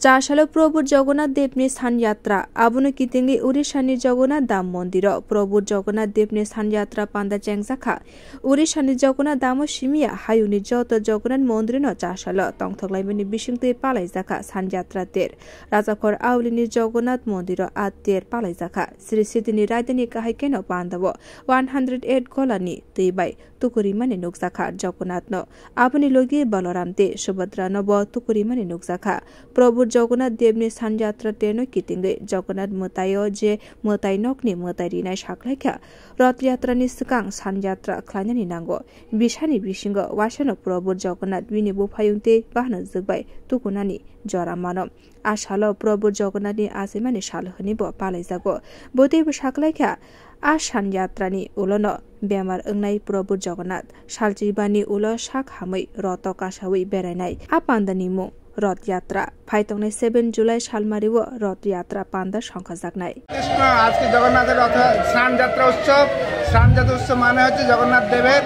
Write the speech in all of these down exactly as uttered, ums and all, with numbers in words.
Chasalo Prabhu Jagannath Devni San Yatra, abono kitingwi Orishani Jagannath Dham Mondiro Prabhu Jagannath Devni San Yatra panda chengjakha. Orishani Jagannath Dhamo simiya hayungni joto Jagannath Mondirno chasalo tongthoklaimani bisingtwi palaijakha San Yatra ter. Rajakhor Aulini Jagannath Mondiro a ter palaijakha. Sri Sitini raidani kahai keno pandao one hundred eight golani twi bai tukurimani nukjakha Jagannathno. Aboni logi Balaram tei Subhadrano bo tukurimani nukjakha. Prabhu Jagannath Devni San Yatra terno kitingwi Jagannath mwtaio je mwtai nokni mwtai rinai saklaikha. Rath Yatrani swkang San Yatra khlainani nango. Bisani bisingo wasano Prabhu Jagannath bini buphayung tei bahanojwk bai tukunani jora mano. A salo Prabhu Jagannathni achaimani sal hwnwi bo palaijago. Bo teibo saklaikha, a San Yatrani ulono bemar wngnai Prabhu Jagannath salchibani ulo sak hamwi roto kasawi berainai. A pandani mung Rath Yatra. Phaitongnai seven July salmario Rath Yatra panda songkhajaknai. Krishna, আজকে জগন্নাথের রথ স্নান যাত্রা উৎসব। স্নান যাত্রা উৎসব মানে হচ্ছে জগন্নাথ দেবের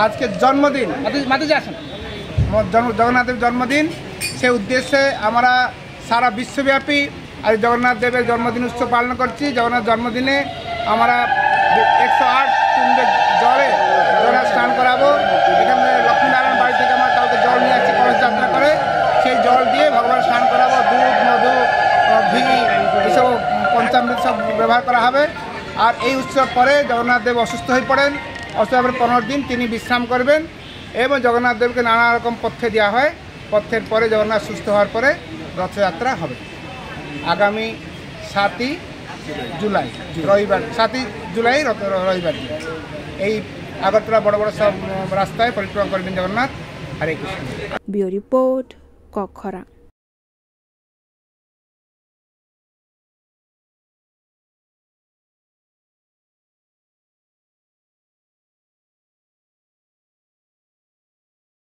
আজকে জন্মদিন। মাতে, মাতে যে আসুন। ম-, জন্ম-, জগন্নাথের জন্মদিন। সে উদ্দেশ্যে আমরা সারা বিশ্বব্যাপী আজ জগন্নাথ দেবের জন্মদিন উৎসব পালন করছি। জগন্নাথ জন্মদিনে আমরা একশো আট কুণ্ডে জলে জগন্নাথ স্নান করাবো। এখানে লক্ষ্মীনারায়ণ বাড়ি থেকে আমরা কালকে জল নিয়ে আসছি কলস যাত্রা করে। সেই জল দিয়ে ভগবান স্নান করাবো। দুধ, মধু, আহ, ঘি, এসব পঞ্চামৃত সব ব্যবহার করা হবে। আর এই উৎসব পরে জগন্নাথ দেব অসুস্থ হয়ে পড়েন। অসুস্থ হওয়ার পনেরো দিন তিনি বিশ্রাম করবেন এবং জগন্নাথ দেবকে নানা রকম পথ্য দেওয়া হয়। পথ্যের পরে জগন্নাথ সুস্থ হওয়ার পরে রথযাত্রা হবে আগামী সাতই জুলাই, রবিবার, সাতই জুলাই রথ-, র-, রবিবার দিন। এই আগরতলা বড় বড় সব, উম, রাস্তায় পরিক্রমা করবেন জগন্নাথ। হরে কৃষ্ণ। Bureau Report, Kokkhorang.